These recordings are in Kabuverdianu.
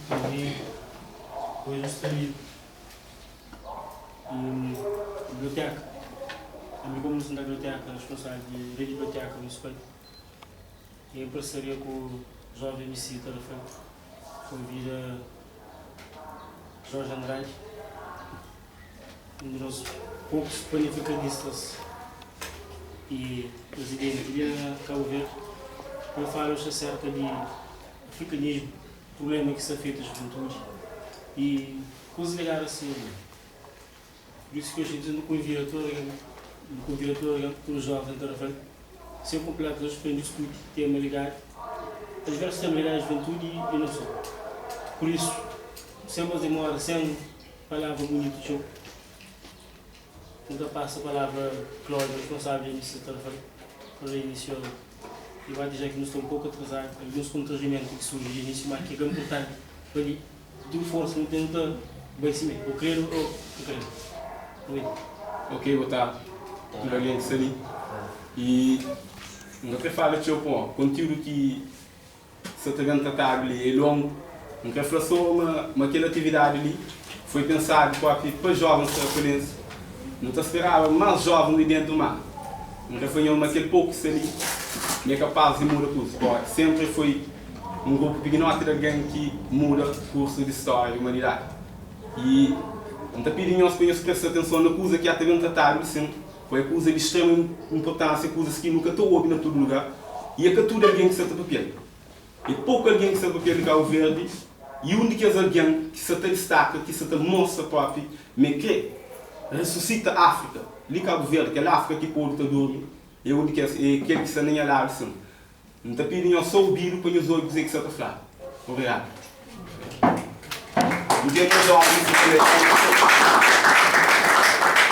Ami hoje nu sta li em biblioteka. Ami komu nu sta na biblioteka responsável di rede biblioteka municipal em parceria ku Jovem MC Tarrafal konvida Jorge Andrade um di nos poucos panafricanistas e presidente li na Cabo Verde pa fala acerca di africanismo, problema ki sta afeta juventude e kuzas ligadu asin. Pur isu ki oji nu konvida tudu algen, nu konvida tudu algen, tudu joven ta fla sen konpletu oji pa nu diskuti tema ligadu a diversus tema ligadu a juventudi i non so. Pur isu, sen mas demora, sen palavra bunitu txeu, nu ta pasa palavra Cláudio, responsável di MC Tarrafal, pa inisia dibati ja ki nu sta un poku atrazadu, alguns kontrajimentu ki surji di inisiu, ma ki é ka inpurtanti pa li. Tudu forsa nu ten nu ta bai simé, ô kredu ô ka kredu. Oi. Ok, boa tardi tudu algen ki sta li. I N ka kre fala txeu pamodi kontiúdu ki sta ta ben tratadu li é longu. N kre fla sô ma ma kel atividadi li foi pensadu propi pa jovens tarafalensi. Nu ta speraba más jovens li dentu má N kre fla nho ma kel poku ki sta li ma é kapaz di muda kuza pamodi senpri foi un grupu pikinoti di algen ki muda kursu di stória di umanidadi. I N ta pidi nhos pa nhos presta atenson na kuza ki ata ben tratadu li sin, pa é kuza di strema inpurtánsia, kuzas ki nu ka ta obi na tudu lugar, i é ka tudu algen ki sa ta papia-l. É poku algen ki sa ta papia di Kabu Verdi, i un di kes algen ki sa ta distaka, ki sa ta mostra propi ma e kre resusita Áfrika, li Kabu Verdi, kel Áfrika ki podu ta durmi, é un di kes, é kel ki sta na nha ladu sin. N ta pidi nhos sô obidu pa nhos obi kuzê ki sta ta fladu. Obrigadu. N ten nos ómis ki tanbê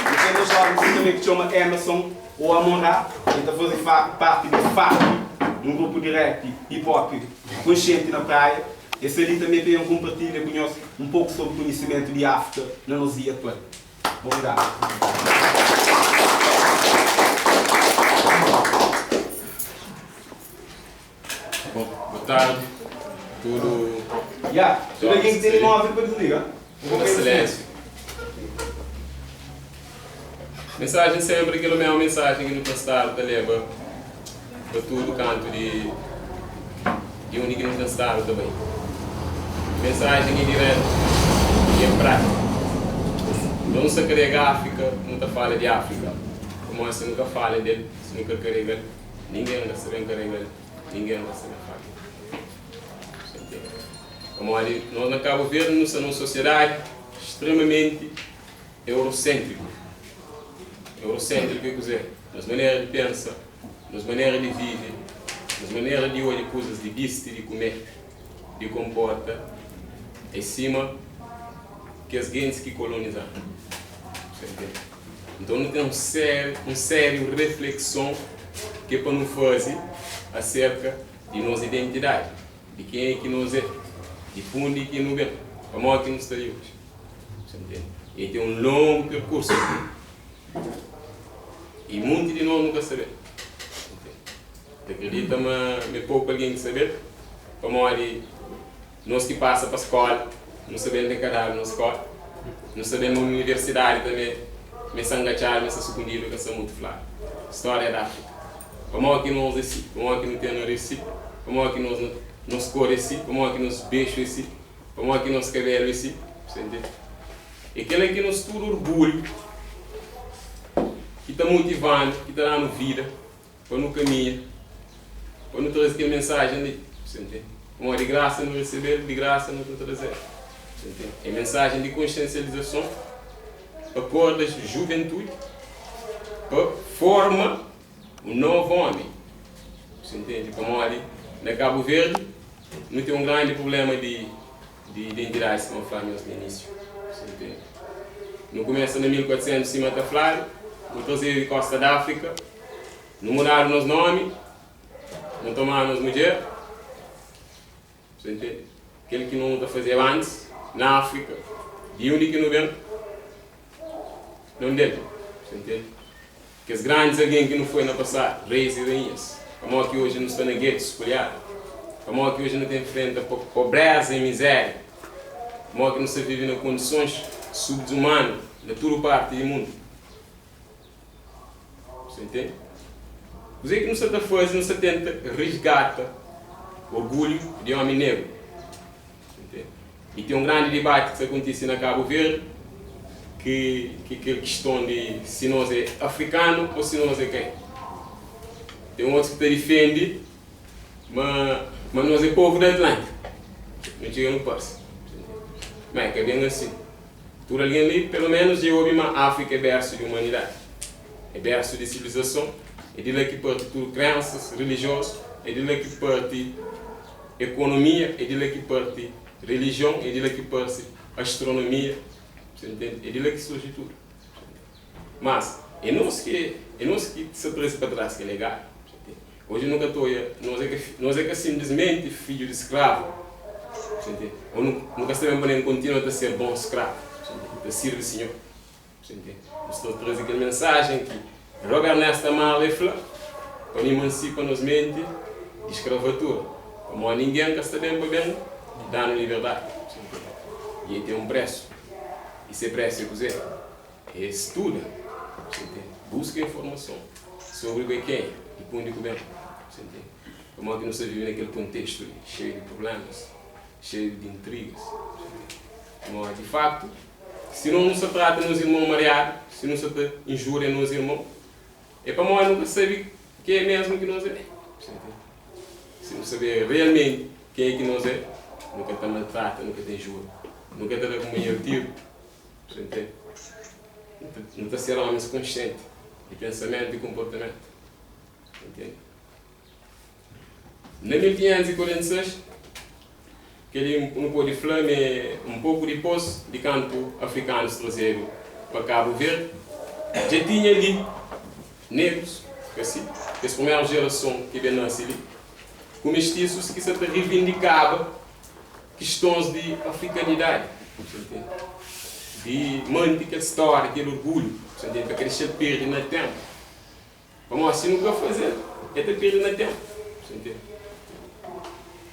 N ten nos ómis ki tanbê ki txoma Emerson ô Amon Ra. El ta faze párti di FAP, un grupu di rap hip hop konsienti na Praia. El sta li tanbê pa ben konpartilha ku nhos un poku sobri konhisimentu di Áfrika na nos dia atual. Obrigadu. Bom, boa tarde. Tudo. Ya, tudo alguém que tem móvel para desligar. Na silêncio. Mensagem sempre aquilo mesmo mensagem que no ta estado ta leva para tudo canto de de onde que no ta estado também. Mensagem é direto e é prática. Não se carrega África, não ta fala de África. Como se nunca fala dele, se nunca carrega, ninguém vai saber carregar, ninguém vai saber falar. Como ali, nós na Cabo Verde, nós somos uma sociedade extremamente eurocêntrica. Eurocêntrico quer dizer, nossa maneira de pensar, nossa maneira de viver, nossa maneira de olhar coisas, de vestir, de comer, de comportar, é cima que as gentes que colonizaram. Você entende? Então não tem um sério, um sério reflexão que é para nos fazer acerca de nossa identidade, de quem é que nós é, de onde que nos vem, como é que nos está hoje. Você entende? E tem um longo percurso. E muito de nós nunca sabe. Te acredita, mas é pouco alguém que sabe. Como nós que passa para a escola, não sabemos de cada na escola, não sabemos na universidade também, me sangachado, me escondido, que são muito claro. História da África. Como é que nós assim? Como é que não tem nariz assim? Como é que nós nos cor assim? Como é que nos beijo assim? Como é que nos cabelo assim? Você entende? E aquele é que nos tudo orgulho, que está motivando, que está dando vida, para não caminhar, para não trazer aquela mensagem ali. Você entende? Como de graça não receber, de graça não trazer. Você entende? É mensagem de consciencialização para cor da juventude, para forma um novo homem. Você entende? Como ali, na Cabo Verde, não tem um grande problema de, de identidade, como falamos no início. Você entende? Não começa em 1400 cima da Flávio, não trazer de Costa da África, não mudaram nosso nome, não tomaram nossa mulher. Você entende? Aquele que não está fazendo antes, na África, de onde que não vem, não dele. Você entende? Que os grandes alguém que não foi na passado, reis e rainhas, como que hoje não está na gueto, espalhado. Pamodi ki oji nu ta infrenta pobreza i mizéria? Pamodi ki nu sta vive na kondisons subdizumanu na tudu parti di mundu? Você entende? Kuzê ki nu sta ta faze? Nu sta tenta resgata orgulhu di ómi negru. Você entende? I ten un grandi dibati ki sta kontise na Kabu Verdi, ki ki kel kiston di si nos é afrikanu ô si nos é ken. Ten otus ki ta difende ma ma nos é povu di Atlântiku. Nu txiga nu parse. Má é ka ben asin. Tudu algen li, pelu ménus, dja obi ma Áfrika é bérsu di umanidadi, é bérsu di sivilizason, é di la ki parti tudu krénsas rilijiozu, é di la ki parti ekonomia, é di la ki parti relijion, é di la ki parsi astronomia, bu sta ntende? É di la ki surji tudu. Mas, é nos ki é nos ki sta traze pa tras kel legadu, bu sta ntende? Oji nu ka ta oia, nos é ka nos é ka sinplismenti fidju di skravu, bu ntende? Ô nu nu ka sta ben pa nen kontinua ta ser bon skravu, bu ntende? Ta sirbi Sinhor, bu ntende? Nu sta traze kel mensajen ki Robert Nesta Marley fla pa nu imansipa nos menti di skravatura, pamodi ningen ka sta ben pa ben da-nu liberdadi, bu ntende? I el ten un présu, i se présu é kuzê? É studa, bu ntende? Buska informason sobri bu é kenha i pa undi ku ben, bu ntende? Pamodi ki nu sta vive na kel kontestu li, xeiu di prublémas, xeiu di intrigas, bu ntende? Pamodi di faktu, si nos nu sta trata nos irmon mariadu, si nu sta ta injúria nos irmon, é pamodi nu ka sabe ken é mésmu ki nos é, bu ntende? Si nu sabe realmenti ken é ki nos é, nu ka ta maltrata, nu ka ta injúria, nu ka ta da kunpanheru tiru. Bu ta ntende? Nu ta ser ómis konsienti di pensamentu i konportamentu. Bu ta ntende? Na 1546, kel-li nu pode fla ma é un poku dipôs di kantu afrikanus trazedu pa Kabu Verdi, dja tinha li negrus, ka si? Kes primeru jerason ki ben nase li, ku mestisus ki sa ta rivindikaba kistons di afrikanidadi, bu ta ntende? Di manti kel stória, kel orgulhu, bu ta ntende? Pa ka dexa-l perde na ténpu. Pamodi si nu ka faze-l, el ta perde na ténpu, bu ta ntende?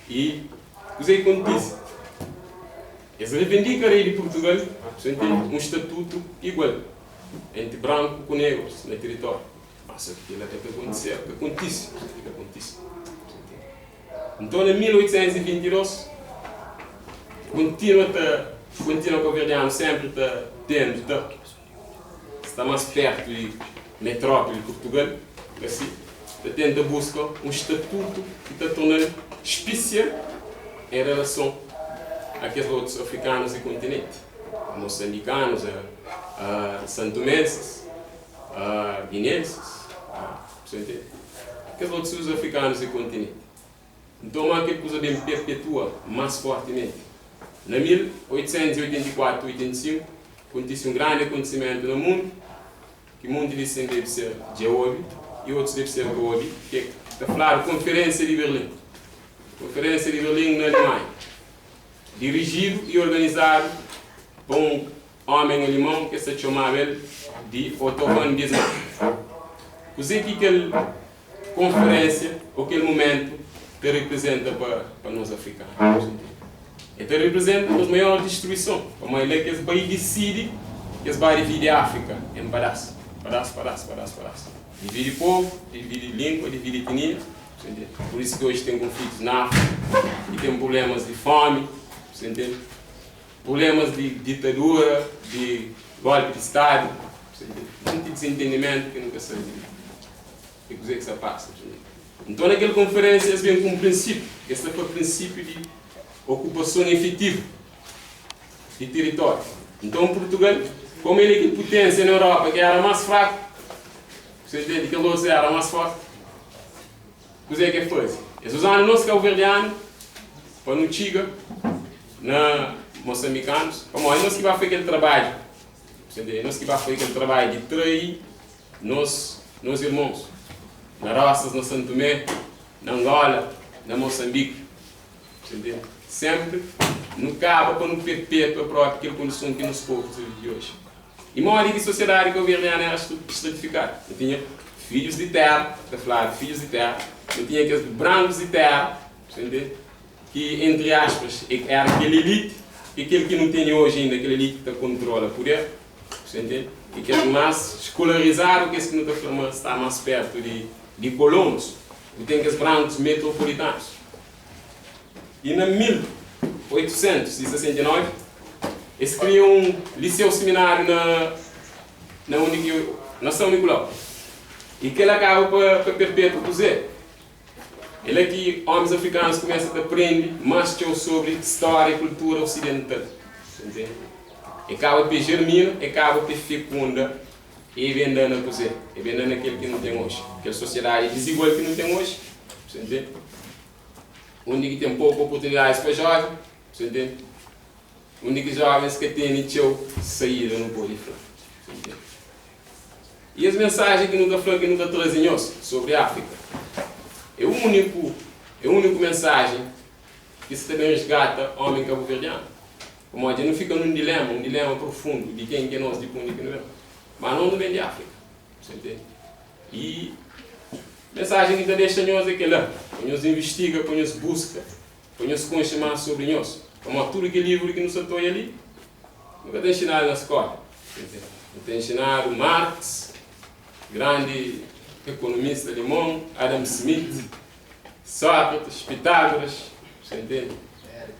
I kuzê ki kontise? Es revindika rei di Purtugal, bu ta ntende, un statutu igual entri branku ku negrus na tiritóriu. Má sô ki kel-la ka ta kontise, ka kontise, ka kontise. Nton na 1822, kontinua ta kontinua kabuverdianu senpri ta tendu ta sta mas pertu di metrópoli Purtugal, asi ta tenta buska un statutu ki ta torna-l spesial en relason a kes otus afrikanus di kontinenti, a mosanbikanus, a santomensis, a guinensis, a. Kes otus afrikanus di kontinenti. Nton ma kel kuza ben perpetua más fortimenti. Na 1884, 85, kontise un grandi akontisimentu na mundu ki munti di sin debe ser dja obi i otus debe ser ka obi, ki é ta fladu Konferénsia di Berlin. Konferénsia di Berlin na Alemanha, dirijidu i organizadu pa un Ómen alimon ki es ta txomaba el di Otto von Bismarck. Kuzê ki kel konferénsia ô kel momentu ta reprizenta pa nos afrikanus? El ta reprizenta nos maior distruison, pamodi é la ki es bai disidi ki es bai dividi Áfrika en padás, padás, padás, padás, padás. Dividi povu, dividi língua, dividi etnia. Pur isu ki oji ten konflitus na Áfrika i ten prublémas di fómi. Prublémas di ditadura, di golpi di stadu, monti dizentendimentu ki nu ka sabe di kuzê ki sta pasa. Nton na kel konferénsia es ben ku un prinsípiu, ki es ta fla prinsípiu di okupason efetivu di tiritóriu. Nton Purtugal, komu el é kel puténsia na Europa ki éra más fraku, bu ta ntende, kel otus éra más fórti, Kuzê ki el faze? Es uza-nu nos kauverdianu pa nu txiga na mosanbikanus, pamodi é nos ki ba faze kel trabadju, bu ntende? É nos ki ba faze kel trabadju di trai nos nos irmons na Rosas, na San Tumé, na Angola, na Mosanbiki, bu ntende? Senpri nu kaba pa nu perpetua propi kel kondison ki nos povu ta vive oji. I modi ki sosiadadi kauverdianu éra stratifikadu? Nu tinha fidjus di téra, ta fladu fidjus di téra, nu tinha kes brankus di téra, bu ta ntende? ki entri aspas éra kel elite, ki é kel ki nu tene oji inda, kel elite ki ta kontrola puder, bu ntende? I kes más skolarizadu, kes ki nu ta fla ma sta más pértu di kolonus, bu ten kes brankus metropolitanus. I na 1869 es kria un liseu simináriu na na undi ki na São Nicolau. I kel-la kaba pa perpétua kuzê? É la ki ómis afrikanus kumesa ta prende más txeu sobri stória i kultura osidental. Ta ntende? E kaba pa e jermina, e kaba pa e fekunda i e ben da na kuzê? E ben da na kel ki nu ten oji, kel sosiedadi dizigual ki nu ten oji. Ta ntende? Undi ki ten poku oportunidadis pa jóven. Ta ntende? Undi ki jóvens ka tene txeu saída, nu pode fla. Ta ntende? I es mensajen ki nu ta fla ki nu ta traze nhos sobri Áfrika é úniku é úniku mensajen ki sa ta ben resgata ómi kabuverdianu. Pamodi dja nu fika nun dilema, un dilema profundu di ken ki é nos, di pundi ki nu ben. Ma anos nu ben di Áfrika. Bu ntende? I mensajen ki N ta dexa nhos é kel-la, pa nhos invistiga, pa nhos buska, pa nhos konxe más sobri nhos. Pamodi tudu kel livru ki nu sa ta odja li, Nu ka ta nxinadu na skóla. Nu ta nxinadu Marx, grandi ekonomista alimon, Adam Smith, Sókrates, Pitágoras, bu ntende?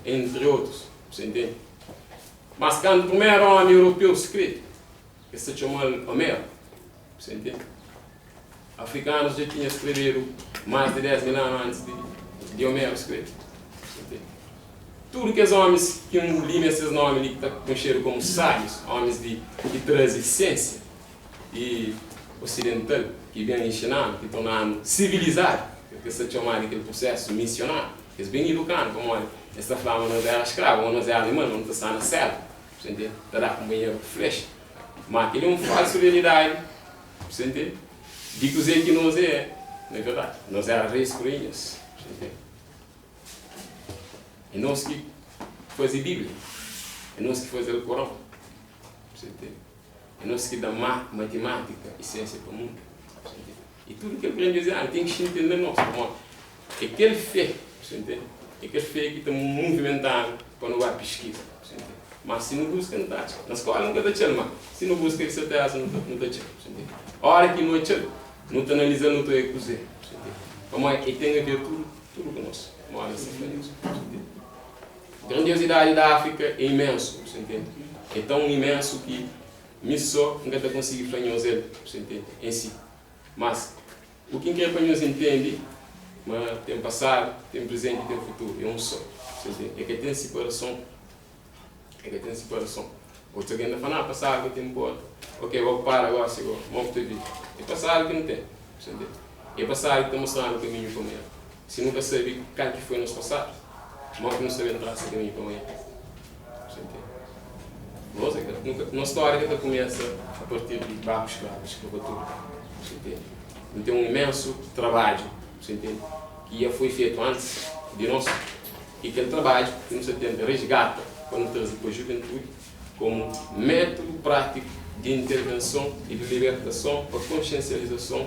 Entri otus, bu ntende? Mas kantu primeru ómi europeu skrebe, es ta txoma-l Omero, bu ntende? Afrikanus dja tinha skrebedu más di 10 mil anu antis di Omero skrebe. Tudu kes ómis ki N limia ses nómi li ki ta konxedu komu sábius, ómis di ki traze siénsia i osidental ki ben inxina-nu, ki torna-nu sivilizadu, kel ki es ta txoma di kel prusésu misionáriu, es ben iduka-nu pamodi es ta fla ma nos éra skravu, ma nos éra animal, ma nu ta sta na sélva, ta da kunpanheru ku flexa. Má kel-li é un falsu realidadi. Você entende? Di kuzê ki nos é, na verdadi, nos éra reis ku rainhas. Você entende? É nos ki faze Bíblia, é nos ki faze Alkorão. Você entende? É nos ki da matimátika i siênsia pa mundu. Você entende? I tudu kel grandiosidadi ten ki xinti na nos, pamodi é kel fé, você entende? É kel fé ki ta muvimentanu pa nu ba piskiza. Você entende? Má si nu buska, nu ta atxa. Na skóla nu ka ta atxa-l, má si nu buska, di sertéza nu ta atxa-l. Óra ki nu atxa-l, nu ta analiza-l, nu ta odja kuzê. Pamodi el ten aver tudu, tudu ku nos. Móda N sta fla nhos. Grandiosidadi di Áfrika é imensu. É tãu imensu ki mi sô N ka ta konsigi fla nhos el en si. Mas, u ki N kre pa nhos intende, ma ten pasadu, ten prizenti i ten futuru. É un sô. É ka ten siparason. É ka ten siparason. Otus algen ta fla, Nah, pasadu ka ta inporta. Ok, bo para gosi go, mo ku ta vive. É pasadu ki nu ten. Bu ntende? É pasadu ki ta mostra-nu kaminhu pa manha. Si nu ka sabe kal ki foi nos pasadu, mo ki nu sabe trasa kaminhu pa manha? Bu ntende? Nos é ka, nu ka, nos stória ka ta kumesa a partir di barku skravu, skravatura. Bu ntende? Nu ten un imensu trabadju, bu ntende, ki ja foi fetu antis di nos. I kel trabadju ki nu sta tenta resgata pa nu traze pa juventudi komu métudu prátiku di intervenson i di libertason pa konsiensializason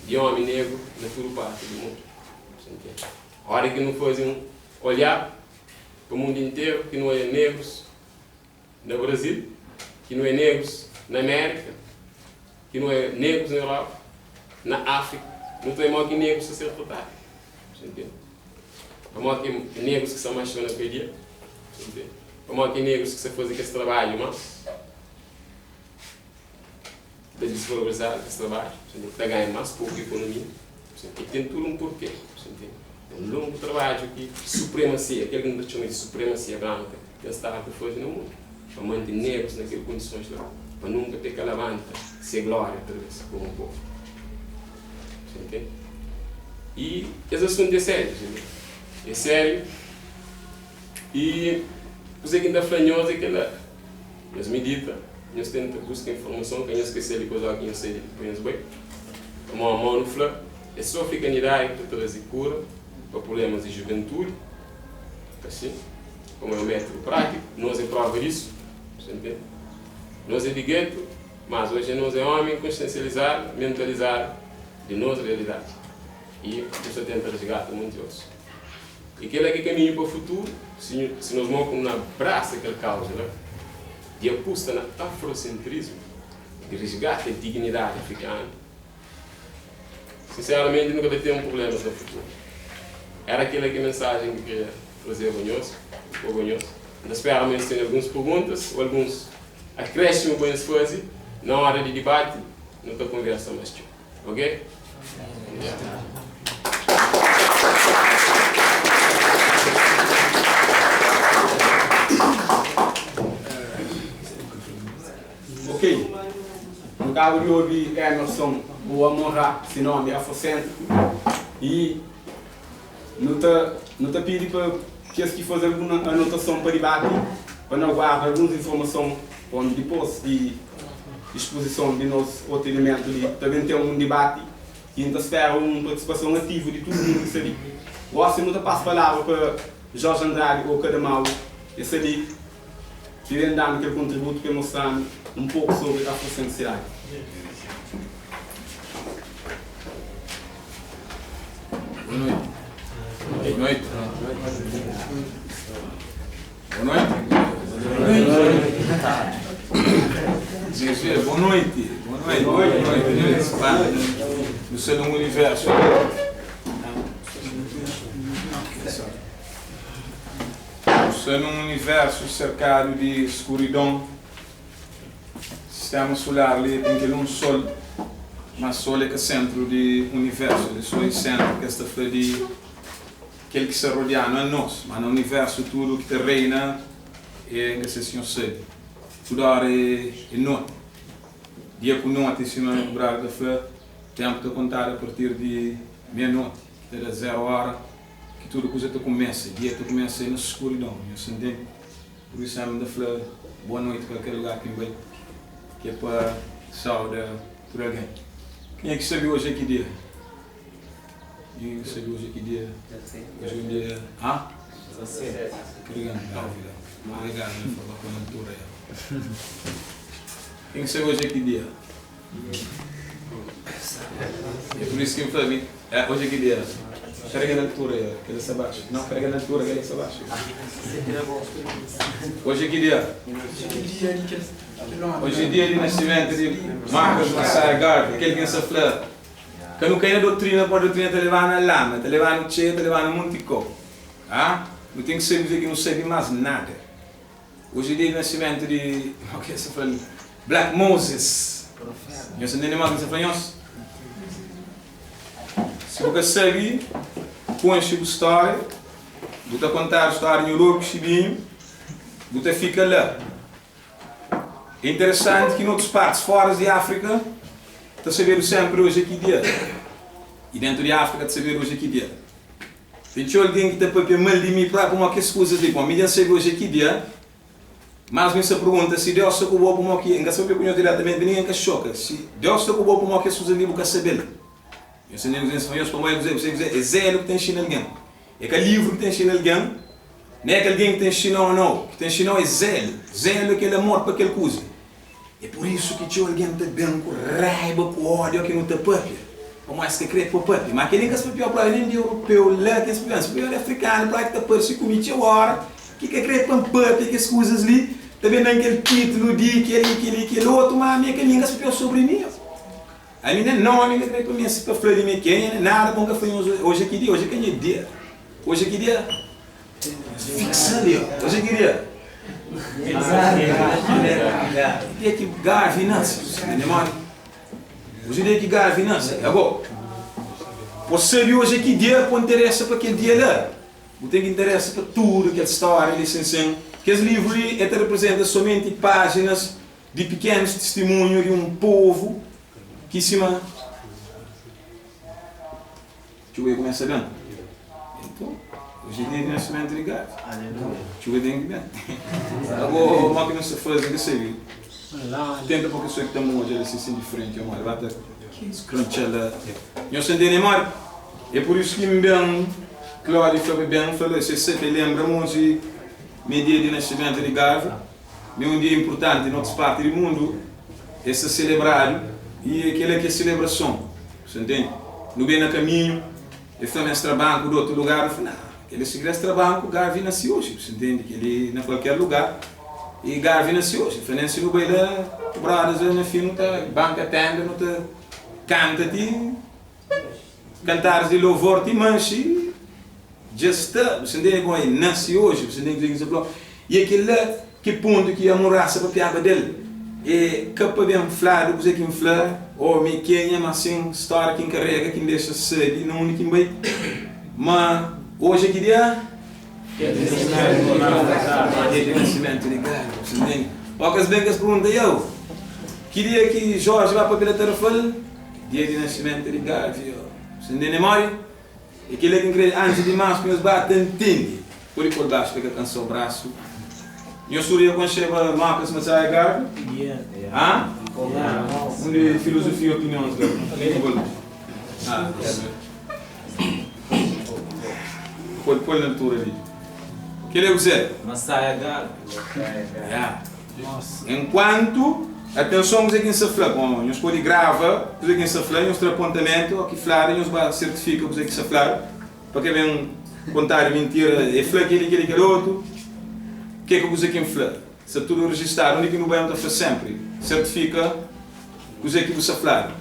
di ómi negru na tudu parti di mundu. Óra ki nu faze un olhar pa mundu interu ki nu odja negrus na Brazil, ki nu é negrus na Amérika, ki nu é negrus na Europa, na Áfrika, nu ta odja modi ki negrus ta ser tratadu. Pamodi ki é negrus ki sta más txeu na kadia? Pamodi ki é negrus ki sta faze kes trabadju más ta disvalorizadu kes trabadju, ta ganha más poku ekonomia? E ten tudu un porke. É un longu trabadju ki supremasia, kel ki nu ta txoma di supremasia branka, ten stadu ta faze na mundu pa mante negrus na kel kondisons la, pa nunka pe ka labanta se glória otra bes komu povu. I es asuntu é sériu, é sériu. I kuzê ki N ta fla nhos é kel-la, nhos midita, nhos tenta buska informason, ka nhos skese di kuzê ki nhos sai di pa nhos bai. Pamodi, mô nu fla, é sô afrikanidadi ki ta traze kura pa prublémas di juventudi, ka si? Pamodi é un métudu prátiku, nos é prova disu, Nos é di getu. Mas oji nos é omi konsiensializadu, mentalizadu di nos realidadi i nu sta tenta resgata monti otus. I kel-la ki é kaminhu pa futuru si si nos mo ku nu abrasa kel kauza la di apusta na afrosentrismu, di risgata dignidadi afrikanu. Sinseramenti nu ka ta ten prublemas na futuru. Era kela ki mensajen ki kria trazeba nhos, poba nhos. N ta spera ma nhos tene alguns perguntas o alguns akréshimu pa nhos faze na ora di dibati, nu ta konversa mas txeu. Ok? Ok, nu kaba di obi Emerson ku Amon Ra, si nomi afrosentriku, i nu ta nu ta pidi pa kes ki faze algun anotason pa dibati pa no guarda alguns informason pa dipos di ispuzison di nos otu elementu li ta ben ten un dibati i N ta spera un partisipason ativu di tudu mundu ki sta li. Gosi nu ta pasa palavra pa Jorge Andrade ou Kadamau, e sta li. Ti ben da-nu kel kontributu pa el mostra-nu un poku sobri afrosentrisidadi. Boa noite. Boa noite. Boa noite. Gente, boa noite. Boa noite. Boa noite. Boa noite. No seu universo. Nu sta nun universu serkadu di skuridon. Sistéma sular li ten kel un sól, má sól é ka séntru di universu, el é sô séntru ki es ta fla di kel ki sta rodia-nu anos. Má na universu tudu ki ta reina é, N ka sê si nhos sabe, tudu óra é noti. Dia ku noti, sima bradu ta fla, ténpu ta kontadu apartir di mia-noti, ki ta da zéru óra. Ki tudu kuza ta kumesa, dia ta kumesa é na skuridon, nhos ta ntende? Pur isu N ta fla boa noiti kalker lugar ki N bai, ki é pa sauda tudu algen. Kenha ki sabe oji é ki dia? Kenha ki sabe oji é ki dia? Oji é un dia, ha? Obrigadu, nha fla pa na altura ya. Kenha ki sabe oji é ki dia? É por isso que eu falei, é, hoje é que dia? Carrega na altura, é, que ele abaixo. Não, carrega na altura, que ele abaixo. Hoje é que dia? Hoje é dia de nascimento de Marcos Messiah Garvey, aquele que se fla. Que não cai na doutrina, porque a doutrina te levar na lama, te levar no cheio, te levar no montico. Ah? Não tem que saber que não sabe mais nada. Hoje é dia de nascimento de, ok, se fla Black Moses. Nhos ta ntende mal ki N sta fla nhos? Si bu ka sabe konxe bu stória, bu ta kontadu stória di Nhu Lobu ku Xibinhu, bu ta fika la. É interesanti ki na otus partis fóra di Áfrika ta sabedu sénpri oji é ki dia. I déntu di Áfrika ta sabedu oji é ki dia. Ten txeu algen ki ta pâpia mal di mi própi pamodi kes kuzas li. Bon, mi dja N sabe oji é ki dia. Mas mi sta pergunta si Deus sta ku bo pamodi ki N ka sta papia ku nhos diretamenti pa ningen ka xoka. Si Deus sta ku bo pamodi ki es kuza li bu ka sabel. Nhos ta ntende kuzê N sta fla nhos? Pamodi kuzê kuzê kuzê é zelu ki ta inxina algen. É ka livru ki ta inxina algen, nen é ka algen ki ta inxinau nau. Ki ta inxinau é zelu. Zelu é kel amor pa kel kuza. É pur isu ki txeu algen ta ben ku raiba, ku ódiu ki nu ta papia, pamodi es ka krê pa papia. Má kel-li N ka sta papiau pa nen di europeu la ki es papia, N sta papiau di afrikanu pa la ki ta parse ku mi txeu óra ki ka krê pa N papia kes kuzas li, ta ben da-m kel titlu di kel-li, kel-li, kel otu, má ami é ka mi, N ka sta papiau sobri mi. Ami nen nómi N ka krê pa mi es pa fla di mi é kenha, nen nada pa N ka fla nhos oji é ki dia, oji é ka nha dia, oji é ki dia. Fixa ali, ó. Hoje é ki dia? Dia ki Garvey nase. Entende modi? Hoje é dia ki Garvey nase. Agó, bo sabe hoje é ki dia pa interesa pa kel dia la. Bu ten ki interesa pa tudu kel stória li sen sen. Kes livru li e ta reprezenta somenti pájinas di pikenus tistimunhu di un povu ki sima. Txuba ya kumesa ben. Enton, oji é dia di nasimentu di Gabi. Txuba ten ki ben. Ago, mo ki nu sta faze, N ka sabe. Tenta pa kesoa ki ta modja la sin di frenti, amor, ba ta skrantxa la. Nhos ta ntende modi? É pur isu ki N ben, Claudio fla pa ben, fla la, se sabe, lenbra ma oji mi é dia di nasimentu di Gabi, mi é un dia inpurtanti na otus parti di mundu, el sta selebradu i é kel-la ki é selebrason. Bu sta ntende? Nu ben na kaminhu, el fla-m es tra banku di otu lugar. Nu fla, Nau. Kel segredu trabanku Garvey nasi oji, bu ntende? Kel-li na kualker lugar i Garvey nasi oji. Fla nen si nu bai la ku brothers la na fin nu ta banka tenda nu ta kanta ti kantaris di louvor ti manxi dja sta, bu ntende? Bon, el nasi oji, bu ntende kuzê ki N sta fla-u? I é kel-la ki pontu ki Amurasa papiaba del. É ka pa ben fladu kuzê ki N fla ô mi é kenha, má sin stória ki N karega ki N dexa sabe na undi ki N bai. Ma oji é ki dia? Dia di nasimentu di Galo, bu ntende? Ókas ben kes pergunta, Iau, ki dia ki Jorge ba pa Bila Tarafal? Dia di nasimentu di Gavi, iau. Bu ntende modi? É kel-la ki N krê, antis di más, ku nhos ba ta ntende. Pode pô-l baxu pa el ka kansa-u brasu. Nhos tudu dja konxeba Marcus Mosiah Garvey? Hã? Undi filozofia i opinions la? Pô-l pô-l na altura li. Kel-li é kuzê? Mosiah Garvey. Ya. Enkuantu, atenson kuzê ki N sta fla. Bon, nhos pode grava kuzê ki N sta fla, nhos tra apontamentu, o ki fladu nhos ba sertifika kuzê ki sta fladu, pa ka ben kontadu mintira, e fla kel-li, kel-li, kel otu. Ke ki kuzê ki N fla sta tudu rejistadu. Undi ki nu bai, nu ta fla senpri, sertifika kuzê ki bu sta fladu.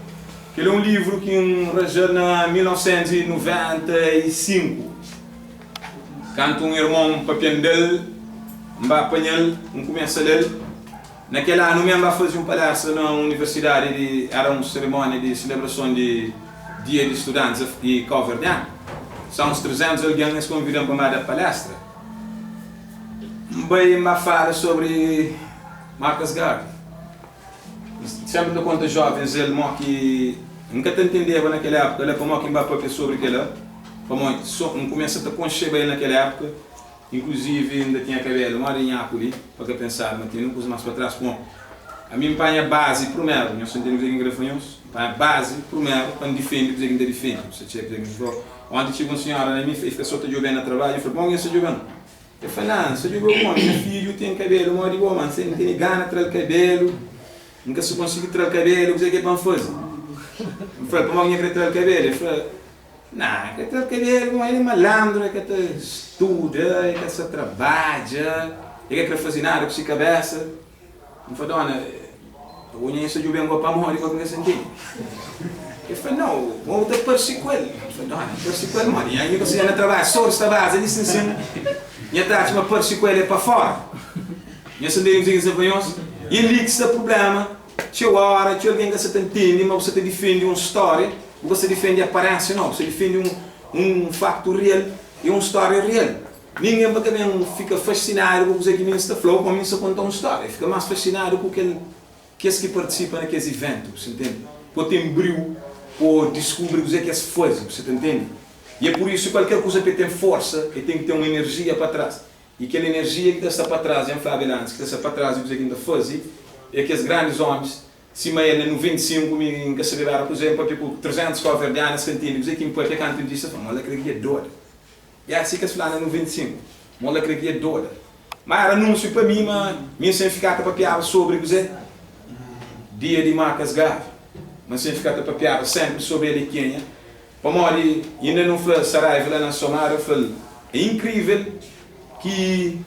Kel-li é un livru ki N ranja na 1995. Kantu un irmon papia-m del, N ba panha-l, N kumesa le-l. Na kel anu mê, N ba faze un palestra na un universidadi di, éra un serimónia di selebrason di Dia di Studantis di Kauverdianu. Sá uns 300 algen, es konvida-m pa N ba da palestra. N bai, N ba fala sobri Marcus Garvey. N sénpri ta konta jóvens el mó ki N ka ta ntendeba na kel épuka la pamodi ki N ba pâpia sobri kel-la, pamodi sô N kumesa ta konxeba el na kel épuka, inkluzivi N ta tinha kabélu mó di nhaku li, pa ka pensadu ma tinha un kuza más pa tras. Bon, ami N panha bazi prumeru, nhos ta ntende kuzê ki N krê fla nhos? N panha bazi prumeru pa N difende kuzê ki N ta difende. N sta txeka kuzê ki N fla. Onti txiga un sinhora na mi, el fika sô ta djobe-m na trabadju, el fla, Pamodi ki nhos ta djobe-m? El fla, Nan, N sta djobe un omi, nha fidju ten kabelu modi bo, ma N sen tene gana tra-l kabelu, N ka sta konsigi tra-l kabelu, kuzê ki é pa N faze? N fla-l, Pamodi ki nha kre tra-l kabelu? El fla, Nan, N kre tra-l kabelu pamodi el é malandru, el ka ta studa, el ka sa trabadja, el ka kre faze nada ku si kabesa. N fla, Dona, abo nha sta djobe-m go pamodi go ki N ka sta ntende? El fla, Nau, bo bu ta parse ku el. N fla, Dona, N parse ku el modi? Nha ka sta na trabadju, sor sta baza li sin sin. Nha ta atxa ma parse ku el é pa fora. Nha sta ntende kuzê ki N sta fla nhos? I li ki sta prubléma, txeu óra, txeu algen ka sta ta ntende ma bu sta ta difende un stória, bu ka sta difende aparénsia, nau, bu sta difende un faktu real i un stória real. Ningen pa ka ben fika fastinadu ku kuzê ki mi N sta fla-u, pamodi mi N sta konta un stória. Fika más fastinadu ku kel kes ki partisipa na kes ivéntu, bu sta ntende? Pa ten briu, pa diskubri kuzê ki es faze, bu sta ta ntende? I é pur isu kualker kuza pa el ten forsa, el ten ki ten un enerjia pa tras. I kel enerjia ki ta sta pa tras, dja N flaba el antis, ki ta sta pa tras di kuzê ki N ta faze, é kes grandis ómis Sima el na 95 mi N ka sabeba era kuzê, N papia ku 300 kauverdianu es ka ntende kuzê ki N papia kantu N disa, fla, Mola kre ki é doda. E asi ki es fla na 95, Mola kre ki é doda. Ma era anúnsiu pa mi ma mi N sen fika ta papiaba sobri kuzê? Dia di Marcus Garvey. Ma N sen fika ta papiaba senpri sobri el e kenha. Pamodi inda nu fla Saraiva la na Somada, eu fla-l, é inkrivel ki.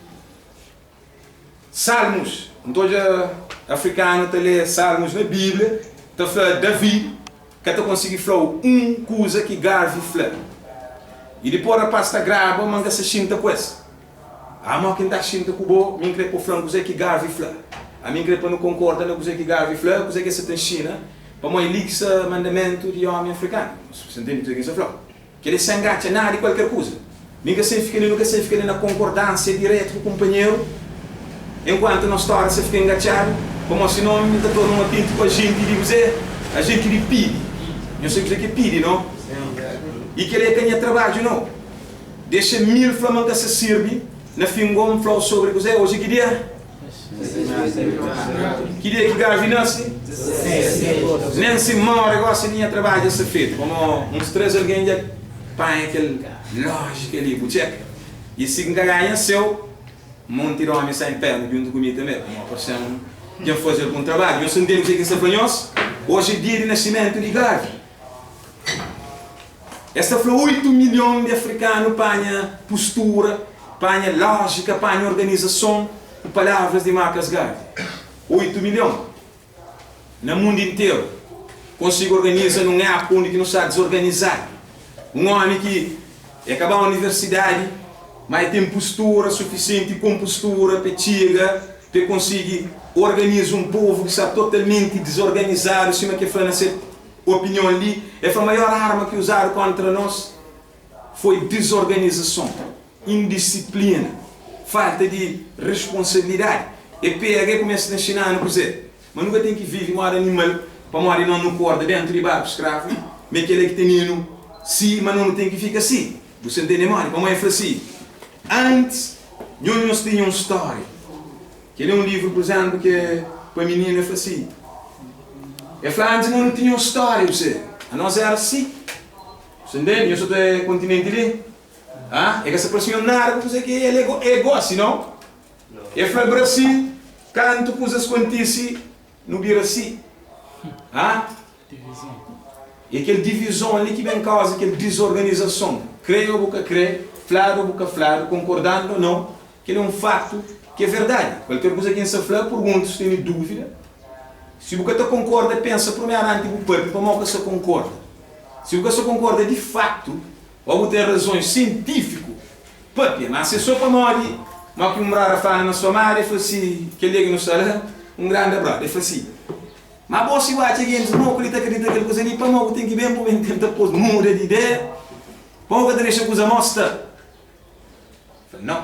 Salmus, N ta odja afrikanu ta lé Salmus na Bíblia, ta fla Davi ka ta konsigi fla-u un kuza ki Garvey fla. I dipôs rapás ta graba ma N ka sta xinta ku es. Ah, mó ki N ta xinta ku bo, mi N krê pa bu fla-m kuzê ki Garvey fla. Ami N krê pa nu konkorda na kuzê ki Garvey fla, kuzê ki el sta ta inxina, pamodi li ki sta mandamentu di ómi afrikanu. Bu ntende kuzê ki N sta fla-u? Kel-li sen gatxa nada di kualker kuza. Mi ka sen fika li, nu ka sen fika li na konkordánsia diretu ku kunpanheru, enkuantu nos stória sa fika engatxadu, pamodi sinon mi ta torna un autêntiku ajenti di kuzê? Ajenti di pidi. Nhos sabe kuzê ki é pidi, no? I kel-li é ka nha trabadju, no. Dexa mil fla ma N ka sa sirbi, na fin go N fla-u sobri kuzê? Oji ki dia? Ki dia ki Garvey nase? Nen si N móre gósi li nha trabadju dja sta fetu. Pamó uns 3 algen dja panha kel lójika li. Bu txeka. I si N ka ganha séu, monti di ómi sai infernu djuntu ku mi tanbê. Pamó parse-m dja N faze algun trabadju. Nhos ta ntende kuzê ki N sta fla nhos? Oji é dia di nasimentu di Garvey. Es ta fla 8 milhon di afrikanu panha pustura, panha lójika, panha organizason ku palavras di Marcus Garvey. 8 milhon na mundu interu konsigi organiza nun épuka undi ki nu sta dizorganizadu. Un ómi ki e ka ba universidadi, má e ten pustura sufisienti, konpostura pa e txiga pa e konsigi organiza un povu ki sta totalmenti dizorganizadu, sima ki e fla na se Opinion li é fla maior arma ki uzadu kontra nos foi dizorganizason, indisiplina, falta di responsabilidadi. E pega e kumesa ta nxinanu kuzê? Ma nu ka ten ki vive moda animal pamodi nos nu korda dentu di barku skravu, ma é kela ki tenenu si, ma no nu ten ki fika si. Bu sta ntende modi? Pamodi e fla si, Antis nho nhos tinha un stória. Kel é un livru, pur izénplu, ki é pa mininu. El fla si, El fla, Antis nós nu tinha un stória, bu Anos éra si. Bu ntende? Nhos ta é kontinenti li? Ha? E ka sta parse nho nada ku kuzê ki el é gósi, nau? El fla, Brasil, kantu kuzas kontise, nu bira si. Ha? E kel divizon li ki ben kauza kel dizorganizason. Kre ô bu ka kre, fladu ô bu ka fladu, konkordandu ô nau, kel é un faktu ki é verdadi. Kualker kuza ki N sta fla, purgunta si tene dúvida. Si bu ka ta konkorda, pensa primeru anti bu papia pamodi bu ka sta konkorda. Si bu ka sta konkorda di faktu ô bu ten razons sientífiku, papia. Má si é sô pamodi ma ki un brada fla na Somada, el fla si, kel dia ki nu sta la, un granda brada, el fla si, Ma bo si bu atxa gentis moku li ta kridita kel kuza li, pamó bu ten ki ben bu ben tenta pos muda di ideia? Pamó bu ka ta dexa kuza mau sta? Fla, Nau,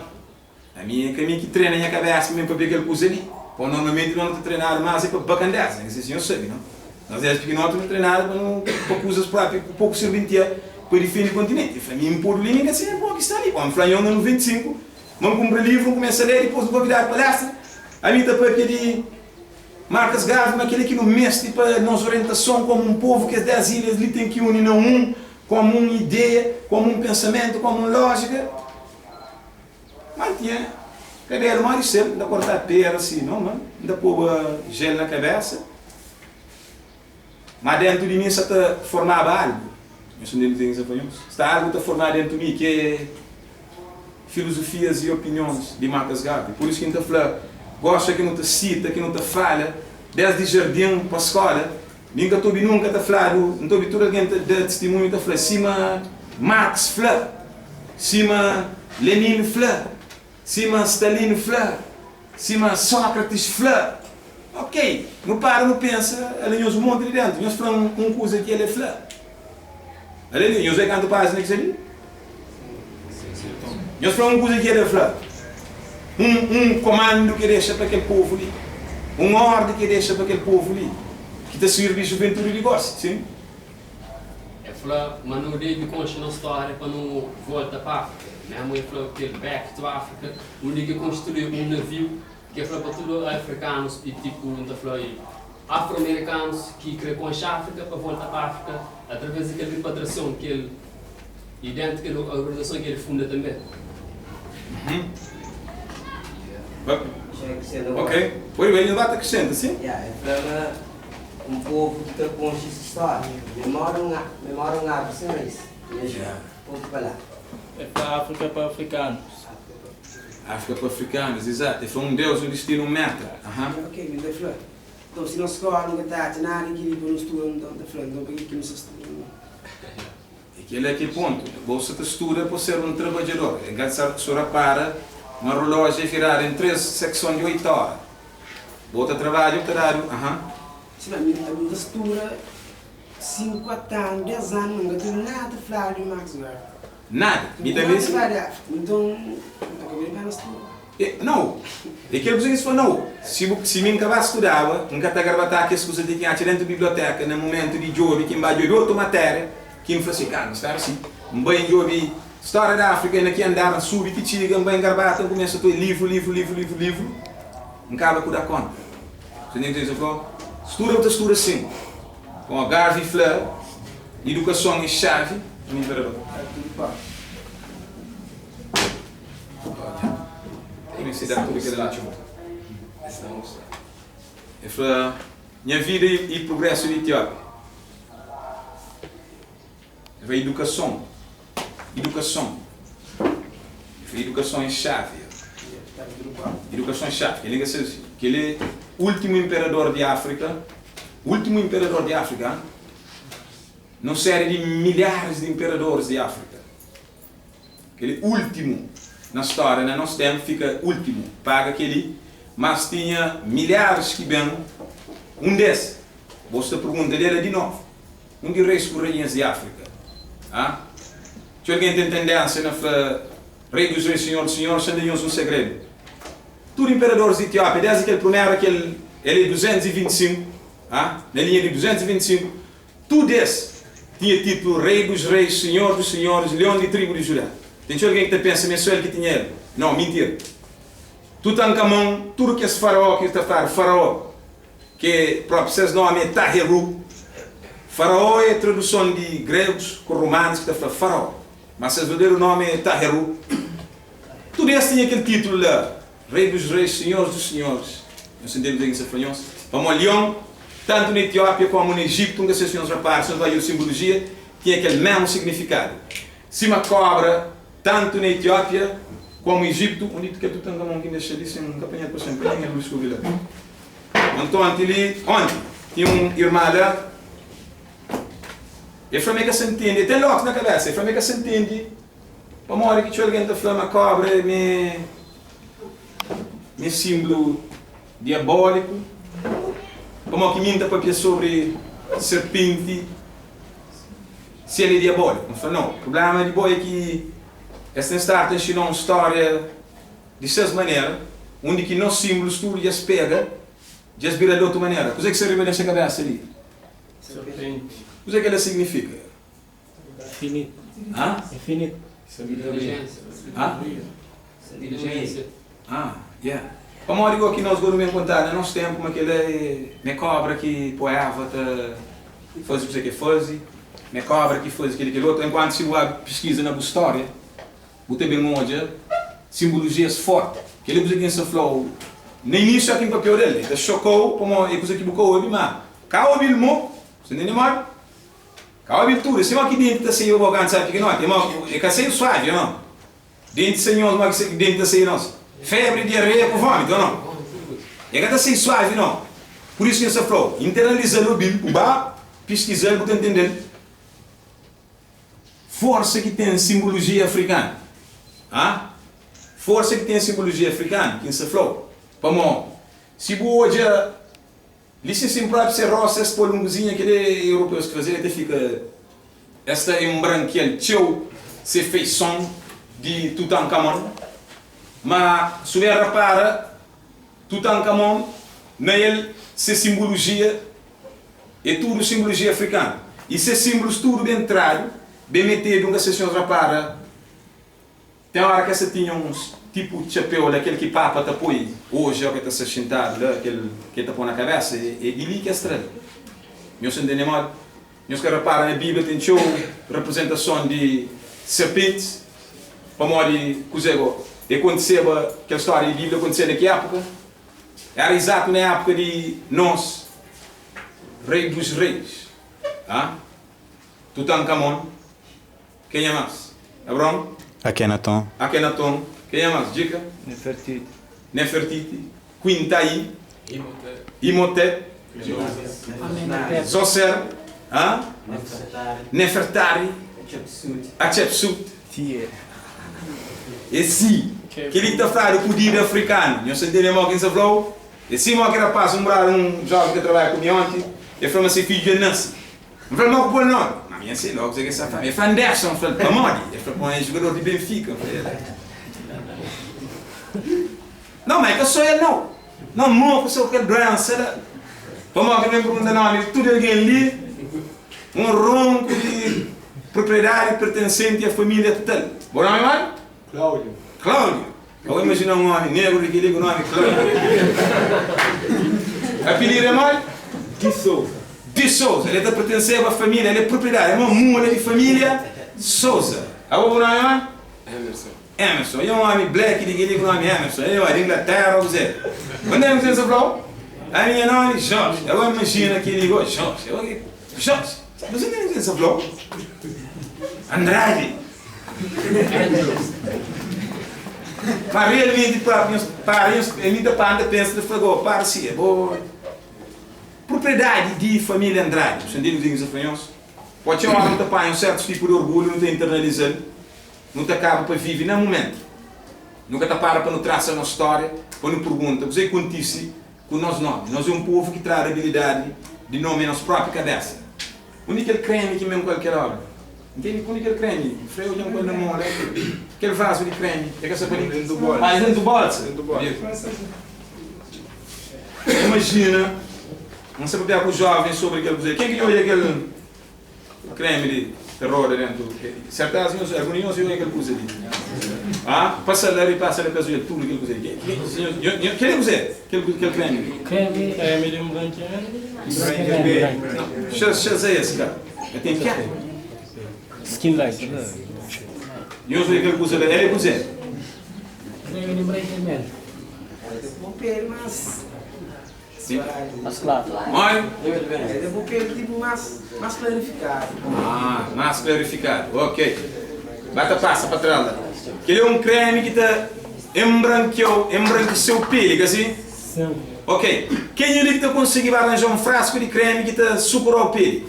ami é ka mi ki trena nha kabesa pa ben papia kel kuza li. Pamó normalmenti nos nu ta trenadu más é pa bakandesa, nha se nhos sabe, no? Nos es pikinoti nu trenadu pa nu pa kuzas propi ku poku sirventia pa difende kontinenti. Fla, mi N podu li, mi N ka sabe pamó ki sta li. Pamó N fla, Nho na 95 ma N kunpra livru, N kumesa lé, dipôs N konvidadu palestra, ami ta papia di. Marcus Garvey ma kel-li ki nu meste pa nos orientason komu un povu, kes 10 ilhas li ten ki uni na un, komu un ideia, komu un pensamentu, komu un lójika. Má N tinha kabelu má di sel, N ta kortaba pera si, normal, N ta poba jel na kabésa, má déntu di mi sa ta formaba algu. Nhos ta ntende kuzê ki N sta fla nhos? Sta algu ta formaba déntu mi ki é. filosofias i opinions di Marcus Garvey. Pur isu ki N ta fla, gosta ki nu ta sita, ki nu ta fala, desdi jardin pa skola, mi N ka ta obi nunka ta fladu, N ta obi tudu algen ta da tistimunhu ta fla sima Marx fla, sima Lenin fla, sima Stalin fla, sima Sócrates fla. Ok, nu para nu pensa, ala nhos un monti li dentu, nhos fla un kuza ki el e fla. Ale li, nhos bai kantu pájina ki sta li? Nhos fla un kuza ki el fla, un, un komandu ki el dexa pa kel povu li, un órdi ki el dexa pa kel povu li, ki ta sirbi juventudi di gósi. Sin. El fla ma nu debe konxe nos stória pa nu volta pa Áfrika. Mésmu el fla kel Back to Africa, undi ki konstrui un naviu ki el fla pa tudu afrikanus i tipu N ta fla i afro-amerikanus ki kre konxe Áfrika pa volta pa Áfrika através di kel ripatriason ki el i dentu kel organizason ki el funda tanbe. Ok, pode bai, nhos ba ta krisenta, sin? Ya, el fla ma un povu ki ka konxe se stória, memória un memória un arvi sen rais, mesmu, pontu pa la. El fla Áfrika pa afrikanus. Áfrika pa afrikanus, izatu. El fla un Deus, un distinu, un meta. Aha. Ok, mi ta fla. Nton, si nos skola nu ka ta atxa nada di kel-li pa nu studa, nton ta fla, nton pa ki ki nu sta studa? E kel-la ki é pontu. Bo sa ta studa pa ser un trabadjador. E ka sa so rapara ma roloji é viradu en 3 sekson di 8 ora. Bo ta trabadja, bu ta dadu, aha. Sima mi, ami N ta studa 5 anu, 10 anu, ma N ka ta obi nada ta fladu di Max Weber. Nada. Mi tanbe si. Nton, N ta ka bali pena studa. E, nau. E kel kuza ki es fla, nau. Si bu, si mi N ka ba studaba, N ka ta garbatá kes kuza li ki N atxa dentu biblioteka na mumentu di djobe, ki N ba djobe otu matéria, ki N fla si, Ka, N staba si. N bai N djobe stória di Áfrika, na ki andar N subi ti txiga, N bai N garbata, N kumesa ta oi livru, livru, livru, livru, livru, N kaba ku da konta. Você ntende kuzê ki N fla? Studa bu ta studa sin. Koma Garvey fla, idukason é xavi. El fla, Nha vida i prugrésu di Etiópia. El fla idukason, idukason. El fla idukason é xavi. Idukason é xavi. Kel-li ka ser si. Kel-li é últimu inperador di Áfrika, últimu inperador di Áfrika, nun série di milharis di inperadoris di Áfrika. Kel-li últimu na stória, na nos ténpu fika últimu, paga kel-li, mas tinha milharis ki ben. Un des, bo sta pergunta del di novu, un di reis ku rainhas di Áfrika. A Txeu algen ten tendénsia na fla Rei dus reis, Sinhor di sinhoris, sen da nhos un segredu. Tudu inperadoris di Etiópia, désdi kel primeru a kel el é 225, a na linha di 225, Tudu es tinha titlu Rei dos Reis, Sinhor dos Sinhoris, Leon di tribu di Judá. Ten txeu algen ki ta pensa ma é sô el ki tinha el. Nau, mintira. Tutankamon, tudu kes faraó ki ta fladu faraó, ki própi ses nómi é Taheru. Faraó é traduson di gregus ku romanus ki ta fla faraó, má ses verdaderu nómi é Taheru. Tudu es tinha kel titlu la. Rei dos reis, Senhor dos senhores. Nhos ta ntende kuzê ki N sta fla nhos? Pamodi lion, tantu na Etiópia kómu na Ejitu, N ka sai si nhos rapara, si nhos bai djobe simbologia, tinha kel mésmu signifikadu. Sima kóbra, tantu na Etiópia kómu Ejitu. Undi kel Tutankamon ki N dexa li sen N ka panha-l pa sen panha nha lus ku obi la. Anton, onti li, onti, tinha un irma la, el fla ma el ka sa ntende, el ten lóks na kabésa, el fla ma el ka sa ntende pamodi ki txeu algen ta fla ma kóbra é me. Nha sinblu diabóliku. Pamodi ki mi N ta papia sobri serpenti si el é diabóliku? N fla, Nau. Prubléma di bo é ki es ten stadu ta inxina-u un stória di ses manera, undi ki nos sinblus tudu dja es pega, dja es bira di otu manera. Kuzê ki sta riba di nha kabésa li? Serpenti. Kuzê ki el signifika? Infinito. Hã? Infinito. Inteligência. Hã? Inteligência. Ah, yeah. Pamodi go ki nos go nu ben kontadu na nos tenpu ma kel-la é ma é kobra ki po Eva ta faze kuze ki el faze, ma é kobra ki faze kel-li kel otu, enkuantu si bu ba piskiza na bu stória bu ta ben odja simbolojias forti. Kel-li é kuze ki N sta fla-u na inísiu óki N papiau del, el ta xoka-u pamodi é kuze ki bu ka obi, ma ka obi-l mo, bu sta ntende modi? Ka obi tudu, sima ki denti ta saiba bo kantu sabe pikinoti, e mo e ka saiu suavi o no? Denti sa nhos mo ki denti ta sai nos? Febri, diarreia ku vomitu o no? E ka ta sai suavi no. Pur isu ki N sta flau, internaliza-l obi-l, bu ba piskiza-l bu ta ntende-l. Forsa ki ten simbulujia afrikanu, ha? Forsa ki ten simbulujia afrikanu ki N sta flau, pamo si bu odja Li sin sin propi se rosta es pol un kuzinha kel é europeus ki fazel e ta fika es ta embrankial txeu se feison di Tutankamon ma su ben rapara Tutankamon na el se simbulujia é tudu simbulujia afrikanu i se simblus tudu ben tradu ben metedu nka se si nhos rapara Ten ora ki es ta tinha uns tipu txapéu la, kel ki papa ta poi oji, óki el ta sta xintadu la, kel ki el ta poi na kabésa, é di li ki es tra-l. Nhos ta ntende modi? Nhos ka repara na Bíblia ten txeu reprizentason di serpentis? Pamodi kuzê gó? E kontiseba, kel stória di Bíblia kontiseba na ki épuka? Éra izatu na épuka di nos Rei dos Reis, a Tutankamon. Kenha más? Abron? Akenaton. Akenaton. Kenha más? Djika? Nefertiti. Nefertiti. Quintai. Imhotep. Zoser. Hã? Nefertari. Hatshepsut. Tie. É si. Kel-li ki ta fladu kudida afrikanu. Nhos ta ntende mó ki N sta fla-u? É si mó ki rapás, un brada, un jóven ki ta trabadja ku mi onti, el fla ma se fidju dja nase. N fla-l, Mau ku pô-l nómi? Ma mi N sei lógu kuzê ki el sta fla-m. El fla, Anderson. N fla-l, Pamodi? El fla, Pamodi el é jugador di Benfika. N fla, El é. Nau, ma é ka sô el nau. Nau, mo ku seu kel duénsa la. Pamodi ki el ben pergunta nómi di tudu algen li? Un ronku di propriedadi pertensenti a família tal. Bo nómi modi? Cláudio. Cláudio. Ka bu imajina un ómi negru di kel-li ku nómi Cláudio. Apilidu é modi? Di Souza. Di Souza. El ta pertenseba a família, el é propriedadi, é uma mula di família Souza. Abo bu nómi é modi? Emerson. Emerson. E un ómi black di kel-li ku nómi Emerson. El é modi? Di Inglatéra ô kuzê? Kondé kuzê N sta fla-u? Ami nha nómi é Jorge. Abo imajina kel-li igual Jorge. Jorge. Kuzê ki N sta fla-u? Andrade! Ma realmenti propi nhos para nhos mi ta para nta pensa ta fla go para si é bo propriedadi di familia Andrade. Bu sta ntende kuzê ki N sta fla nhos? Pode txeu ora nu ta panha un sertus tipu di orgulhu nu ta internaliza-l nu ta kaba pa vive na mumentu. Nu ka ta para pa nu trasa nos stória pa nu pergunta kuzê ki kontise ku nos nomi. Nos é un povu ki tradu abilidadi di nomia nos propi kabesa. Undi kel kremi ki ben ku el kel ora? Ntende? Undi kel kremi? Freu dja N poi na mon la. Kel vazu di kremi, e ka sta pa li? Dentu bolsa. Ah, dentu bolsa. Dentu bolsa. Imajina, N sta papia ku jovens sobri kel kuze. Ken ki dja odja kel kremi li ta roda dentu? Serteza nhos, algun di nhos dja odja kel kuze li. Ah, pasa la ri, pasa la pa es odja tudu kel kuze li. Kel é kuze? Kel kel kremi li. Kremi, kremi di nbrankiamentu. Xaza es ka ka ten piada. Skin light. Nhos odja kel kuza la, el é kuzê? Kremi di nbrankiamentu. Bu peli mas Mas klaru. Oi? É bu peli tipo mas mas klarifikadu. Ah, mas klarifikadu. Ok. Ba ta pasa pa tras la. Kel é un kremi ki ta enbrankeu, enbrankiseu peli, ka si? Sim. Ok. Kenha li ki ta konsigi ba ranja un frasku di kremi ki ta sukura-u peli?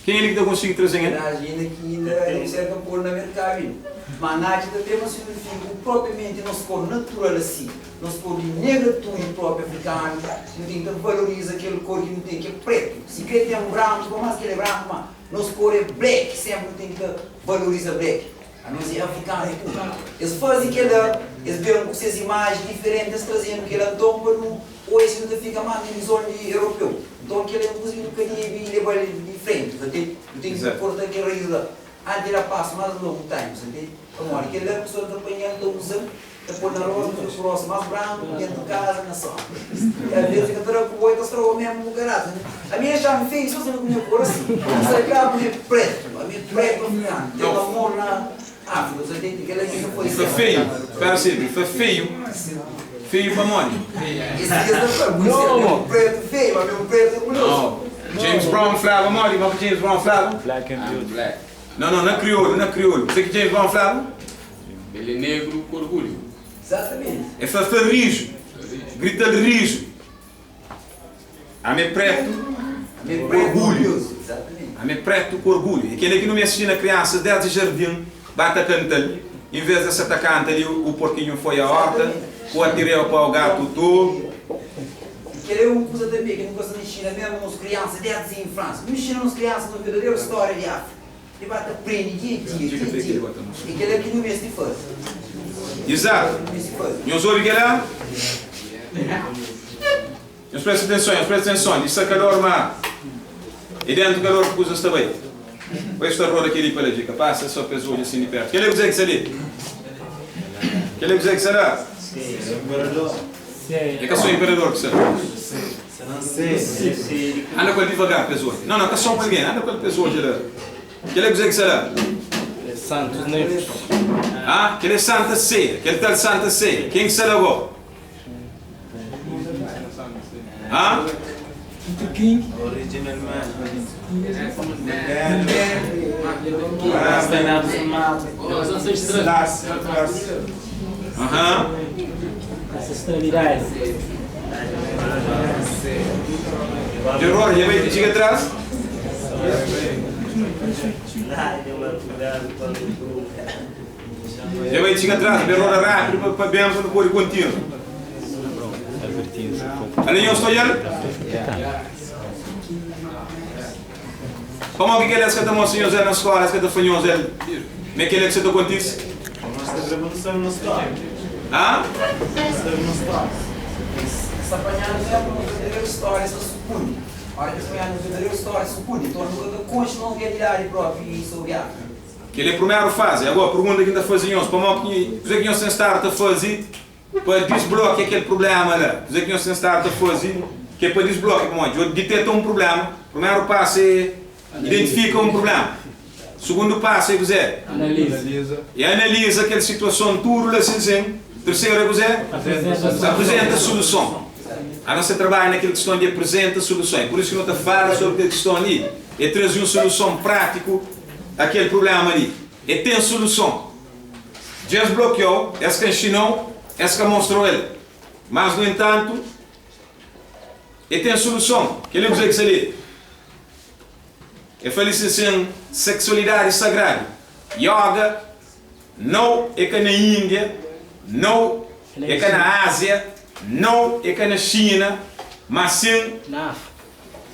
Kenha li ki ta konsigi traze-m el? Imajina ki inda debe ser ka polu na merkadu inda. Ma natxa ta ten ma signifika ku propriamenti nos kor natural asi, nos kor di negratude propi afrikanu, nu ten ki ta valoriza kel kor ki nu ten ki é pretu. Si kre ten branku, pa mas ki el é branku ma nos kor é black, senpri nu ten ki ta valoriza black. Anos é afrikanu tudu. Es faze kela, es ben ku ses imaji diferenti, es traze-nu kela. Nton, pa nu odja si nu ta fika más na vizon di europeu. Nton, kela é un kuza ki nu ka debe leba-l di frenti, sa ntende? Nu ten ki korta kel rais la anti da pasu más longu taimu, sa ntende? Pamodi kela pesoa ta panha-l, ta uza-l. Ta pô na rostu, ta pô rostu más branku dentu kaza na sol. E alvês e ka ta da ku bo, e ta stroba mesmu bu karaza. Ami e xa-m feiu so si N kumê kor asi. N sai ka ami é pretu, ami é pretu afrikanu. Ten amor na Afrika, bu sa ntende? Kel-la ki N ta Fla feiu, spera si, fla feiu, feiu pamodi? Es dias ta fla, bu dise, ami é un pretu feiu, ami é un pretu orgulhosu. James Brown flaba modi? Modi ki James Brown flaba? Black and beautiful. Não, não, na kriolu, na kriolu. Kuzê ki James Brown flaba? El é negru ku orgulhu. Exatamente. El fla, fla riju, grita-l riju. Ami é pretu ku orgulhu. Ami é pretu ku orgulhu. É kel-li ki nu meste inxina kriansas desdi jardin ba ta kanta-l, envês di es sa ta kanta li o porquinho foi à horta, o atirei ao pau gato tu. E kel-li é un kuza tanbê ki nu ka sta inxina mésmu nos kriansa desdi infánsia. Nu inxina nos kriansa nos verdaderu stória di Áfrika. E ba ta prende dia dia, dia dia. É kel-la ki nu meste faze. Exato. Nhos obi kel-la? Nhos presta atenson, nhos presta atenson. Di sta kalor ma é dentu kalor ki kuzas ta bai. Oi sta roda kel-li pa la dja ka pasa só pa es odja sin di pertu. Kel-la é kuzê ki sta li? Kel-la é kuzê ki sta la? É ka só imperador ki sta la. Anda ku el divagar pa es odja. Não, não, ka só pa algen. Anda ku el pa es odja la. Kel é kuzê ki sta la? É Santos Neves. Ah, kel é Santa Ceia. Kel tal Santa Ceia. Ken ki sta la go? Ah? Original man. Aham. Ancestralidade. Terror, dja bai txiga tras? Dja bai txiga tras, bai roda rápidu pa, pa ben pa nu pode kontinua. Ale nhos ta odja-l? Pamodi ki kel es ka ta mostra nhos el na skola, es ka ta fla nhos el ma é kel-la ki sa ta kontise? Ha? Sta panhadu mesmu no verdaderu storia sta sukundi. Ora ki es panhadu no verdaderu storia sukundi, nton nu ka ta konxe nos realidadi propi sobri Afrika. Kel é prumeru fazi. Agora, pergunta ki N ta faze nhos, pamodi ki, kuze ki nhos ten stadu ta faze pa disblokia kel prublema la? Kuze ki nhos ten stadu ta faze ki é pa disblokia? Pamodi djo diteta un prublema, prumeru pasu é identifika un prublema, sugundu pasu é kuze? Analiza. É analiza kel situason tudu la sin sin. Terseru é kuze? Aprizenta suluson. A no sa trabadja na kel kiston di aprizenta suluson. É pur isu ki no ta fala sobri kel kiston li, é traze un suluson pratiku. Akel prubléma li, e ten suluson. Dja es blokiau, es ka nxinau, es ka mostrau el. Mas, nu entantu, e ten suluson. Kel-li é kuzê ki sta li. E fla li sin sin, seksualidadi sagradu, yoga, nau e ka na Índia, nau e ka na Ázia, nau e ka na Xina, mas sin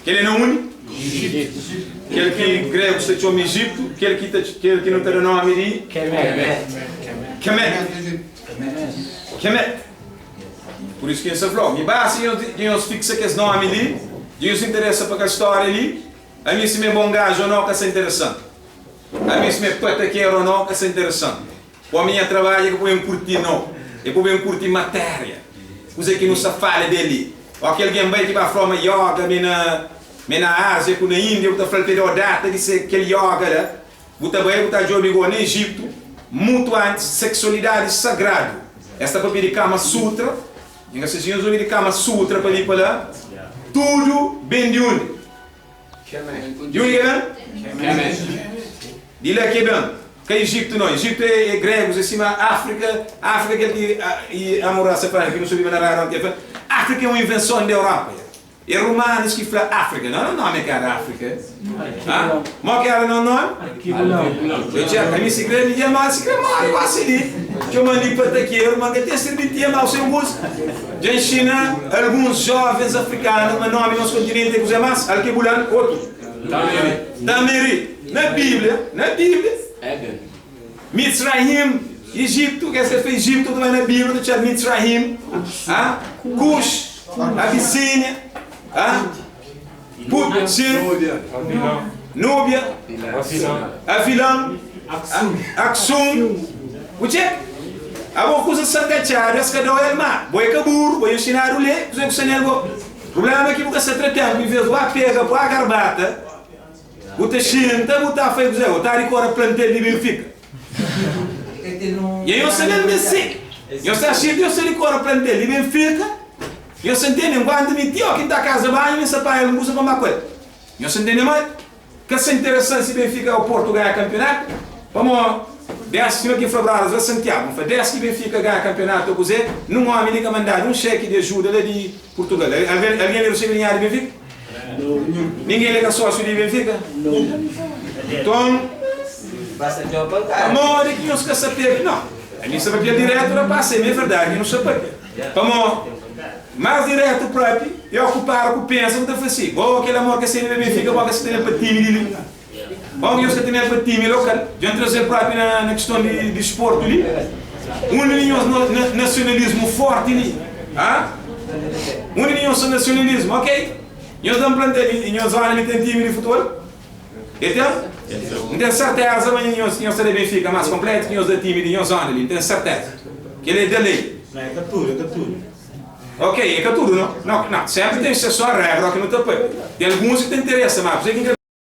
Kel é na undi? Kel ki gregus ta txoma Ejiptu, kel ki ta kel ki nu ta da nomi di Kemet. Kemet. Kemet. Pur isu ki N sta fla-u, mi basta nhos dja nhos fiksa kes nomi li, dja nhos interesa pa kel stória li, ami si mi é bon gaju ô nau ka sta interesan. Ami si mi é patakeru ô nau ka sta interesan. Pô mi nha trabadju é ka pa ben kurti nau, é pa ben kurti matéria, kuze ki nu sta fala del li. Ó ki algen bai ki ba fla-u ma yoga mi na mi na Ázia ku na Índia, bu ta fla-l pa e da-u data di se kel yoga la, bu ta bai bu ta djobe go na Ejiptu, mutu antis, seksualidadi sagradu. Es ta papia di Kama Sutra, Nha ka sta si nhos obi di Kama Sutra pa li pa la, tudu ben di undi? Di undi ke ben? Di la ke ben. Ka Ejiptu no. Ejiptu é gregus, é sima Áfrika. Áfrika kel ki i Amurá sa fla ki nu subiba na rádio onti, el fla Áfrika é un invenson di Europa. É romanus ki fla Áfrika. Não, não nome ke era Áfrika. Ah? Mo ke era não nome? Eu txeka, ami si kre mi dja mal, si kre mori gosi li. Txoman di patakeru, ma N ka ten sirbintia mau sen bus. Dja nxina alguns jovens afrikanus ma nomi nos kontinenti é kuzê más? Alkebulan, otu. Tameri. Na Bíblia, na Bíblia. Mitzrayim, Ijiptu, kes ki fla Ijiptu ta bai na Bíblia ta txal Mitzrayim, ah, Kush, Abisínia, ah, Put, Sir, Núbia, Avilan, Aksum. Bu txeka? Abo kuza sta ngatxadu, es ka dau el má. Bo é ka buru, bo inxinadu lé, kuzê ku sta nel bo? Prubléma ki bu ka sta tra ténpu, envês bu ba pega bu agarbata, bu ta xinta, bu ta fai kuzê? Bu ta dikora plantel di Benfika. Nha nhos sabe-l ma é si. Nhos ta xinta, nhos ta dikora plantel di Benfika, nhos ta ntende? Nkuantu mi ti óki N ta kaza banhu, mi N sta panha algun kuza pa N ba ku el. Nhos ta ntende ma ka sta interesanti si Benfika ô Porto ganha kanpionatu, pamó dés, sima ki N fla brothers la Santiagu, N fla dés ki Benfika ganha kanpionatu ô kuzê, nun ómi li ka mandadu un xeki di ajuda la di Purtugal. Algen li resebe dinheru di Benfika? Ningen li ka sósiu di Benfika? Nton, pamodi ki nhos ka sta pega? Nau, ami sta papia diretu, rapaz, é mi é verdadi ki nu sta papia. Pamodi, más diretu propi, é óki ku para ku pensa, bu ta fla si, Bo, kel amor ka sende pa Benfika, bo ka sta tene pa timi di li. Bo, nhos ka tene pa timi lokal. Dja N traze-l propi na kiston di disportu li. Undi di nhos nasionalismu forti li? Ha? Undi di nhos sta nasionalismu? Ok, nhos da-m plantel i nhos zona li ten timi di futbol? E ten? N ten serteza ma nhos nhos ta da Benfika mas konpletu ki nhos da timi di nhos zona li. N ten serteza. Kel-li é da lei. Não, é ka tudu, é ka tudu. Ok, é ka tudu, no. No, no. Senpri ten exseson a regra, o ki nu ta poi. Ten alguns ki ta interesa, ma kuzê ki N kre.